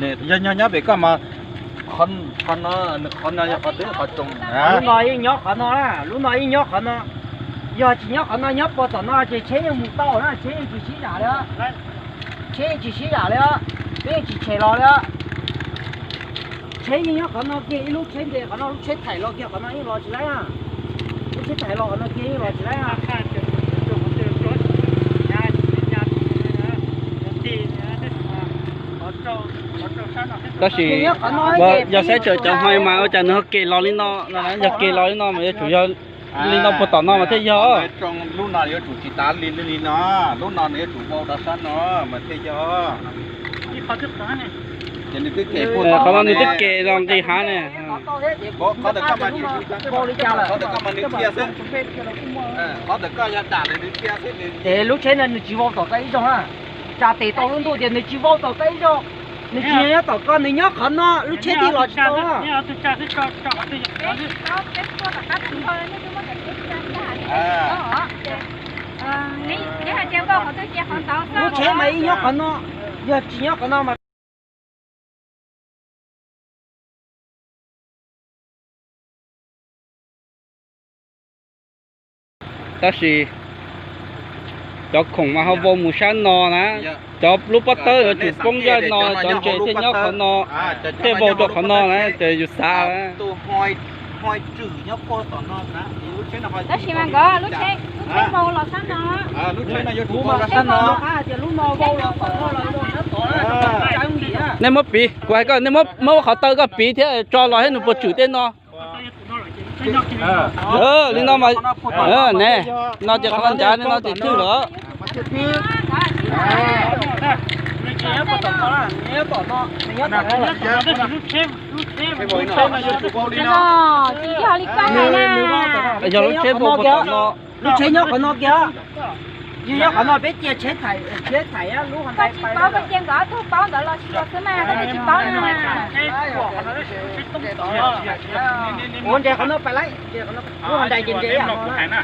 Yog nyob nyob pem koj mas, qhov no, qhov no yog qhov twg qhov tsoo? Lub no yeej nyob qhov no, lub no yeej nyob qhov no. Yog tsis nyob qhov no, nyob puag tom no ces tsheb yeej mus tau na, tsheb yeej tsis sib zam li. Tsheb yeej tsis sib zam li, peb yeej tsis tshem los li. Tsheb yeej nyob qhov no kiag, ib lub tsheb nce qhov no, lub tsheb thaim los kiag qhov no yeej los tsis laib. Lub tsheb thaim los qhov no kiag yeej los tsis laib. Tab sis yog saib tseem cov hmai mas ua cas nws ho ke los li no, yog ke los li no mas yuav tsum yog li no puag tom no mas thiaj yog. Lub no yuav tsum tsis tav li no, lub no nws yuav tsum vau rau sab no mas thiaj yog. Qhov no nws twb ke los nqis hav ne. Qhov ntawm koj mas nws dhia xwb. Qhov ntawm koj yog dam lawm nws dhia xwb. Ces lub tsheb no nws tsis vau tom koj ib zaug na. Tsa tes tau lub ntuj tias nws tsis vau tom koj ib zaug. Nws tsis nyob tom koj, nws nyob qhov no, lub tsheb thiaj los tsis tau. Lub tsheb mas ib nyob qhov no, yog tsis nyob qhov no mas Tab sis cov khoom mas ho vau mus sab no na. Cov lub pob tawb yuav tsum poob zaj no, cov ntses thiaj nyob qhov no, thiaj vau rau qhov no na, ces yus xav. Tab sis mas nkawd lub tsheb, lub tsheb vau los sab no. Nej muab piv, kuv hais koj, nej muab, muab qhov taw koj piv thiab tso los thiab nws puas tswm tej no. Li no mas, ne, no ces qhov no ncav, no ces twg lawm. Yog lub tsheb vau puag tom no. Lub tsheb nyob qhov no kiag. Yog nyob qhov no peb cia tsheb thaiv, tsheb thaiv lub hauv ntaiv pais. Koj tsis paub, koj cia nkawd ob tug paub ntawd los tsis los xwb mas, koj tsis paub na. Ua nres qhov no pais lauj, lub hauv ntaiv ces nres ib yam no.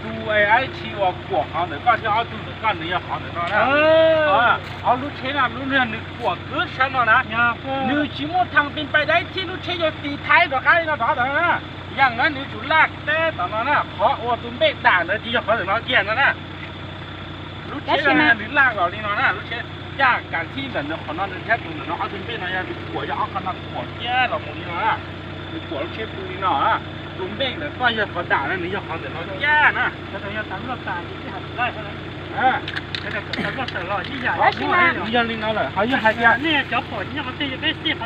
Tus dab tsi uas kuam qhov ntawm koj thiab ob tug ntawm koj nws yog qhov ntawm no na. Ob lub tsheb no lub nws kuam kawg sab no na. Nws tsis muaj thaj pes pais daib thiab lub tsheb yuav tiv thaiv rov qab li no rov qab tom no na. Yam no nws yuav tsum laj teb tom no na, qhov uas tus npej dam ntawd ces yog qhov ntawm no kiag no na. Lub tsheb no nws laj los li no na, lub tsheb yaj kav thib ntawm nws qhov no nws thiab tus ntawm no ob tug npej no yog nws kuam, yog ob qhov no kuam kiag los mus li no na. Nws kuam lub tsheb pw li no, tus npej ntawm koj yog qhov dam no nws yog qhov ntawm no kiag na. Yog li no lawm, ho yog hais tias, ho yog hais tias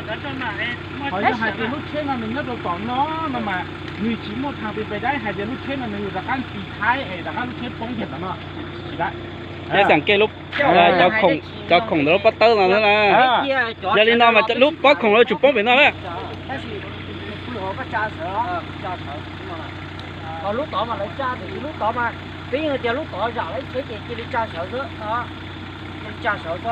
lub tsheb no nws nyob rau tom no no mas, nws tsis muaj thaj pes pais daib hais tias lub tsheb no nws yuav rov qab tiv thaiv es rov qab lub tsheb poob kiag tom no. Tsis daib. Peb xeem ke lub, cov khoom ntawm lub pob tawb no na. Yog li no mas lub pob khoom yuav tsum poob pem no na. Lub tod mas lawv tsa, tiam sis lub tod mas peb yeej hais tias lub tod zam lawv tsheb ces cia li tsa sawv xwb, cia li tsa sawv xwb.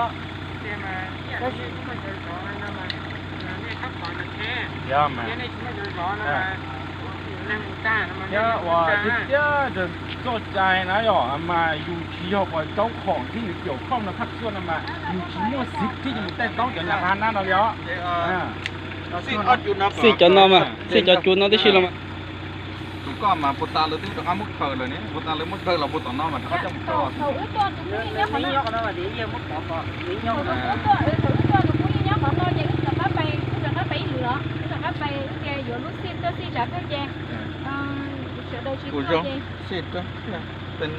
Thiab uas tiag tiag txoj cai na yom, mas yus tsis yog uas caub khoom thiab nws caum khoom no thaj xuaj no mas yus tsis muaj xib thib yuav mus taij taub cov nyab qhab nab no li os. Xij cov no mas, xij cov cuav no tib si los mas. Tus koj mas puag ta lawv twb rov qab muab khaws lawm ne, puag ta lawv muab khaws los puag tom no mas rov qab coj mus tso. Kuv zoo, xij rau, ten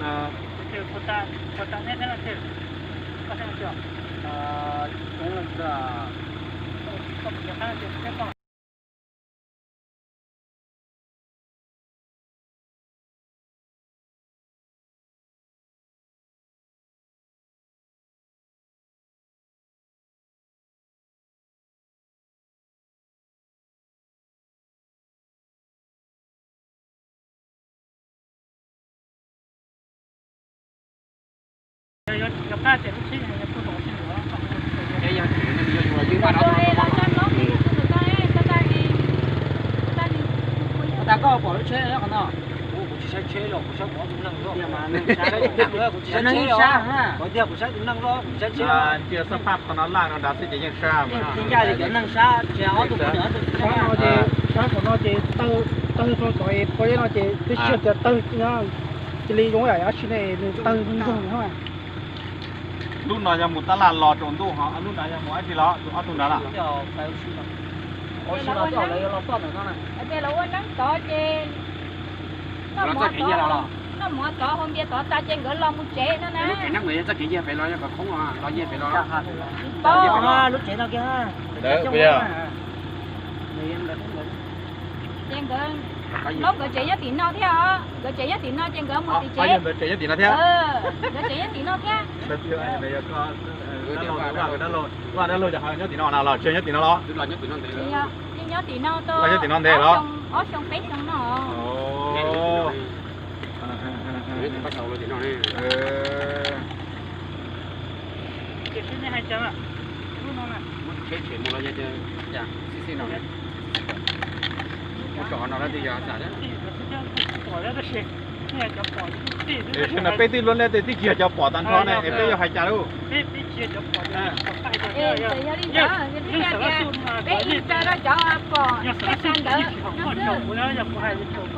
Ua tas koj pom lub tsheb nyob qhov no? Kuv tsis Tsheb los kuv saib kuv ob tug neeg zoj. Kuv tsis saib tsheb os. Kuv tias kuv saib tus neeg zoj, kuv tsis saib tsheb. Ntsia xab phaj qhov no laj rau nrad xwb ces yeej sab mas. Ncaj li cov neeg sab, tsis ob tug poj niam ob tug tub. Sab no ces, sab qhov no ces tawg, tawg rau tod es pov zeb no ces twb tsis tias tawg, cia li zoo yam dab tsi ne, nws tawg ntsoog ntsoog no. Lub no yog mus tab laj los tsaus ntuj ho, lub no yog mus dab tsi los, ob tug nrad na. Ces lawv ua neeb tod ces noj mov tod, noj mov tod haus npias tod tas ces nkawd los mus tsev no na. Tsis paub. Ces nkawd, nkawd tsev nyob tim no thiab os, nkawd tsev nyob tim no ces nkawd mus tim tsev. Nkawd tsev nyob tim no thiab. Vaj dab laug nyob tim no na los tsev nyob tim no los? Nyob tim no tau ob xyoo peb xyoo no. Peb twb luab lej tes twb tsis yog cov pom tag nrho ne es peb yuav hais cas lauj? Peb ib tsa rau cov pom tej sab ntawd no xwb.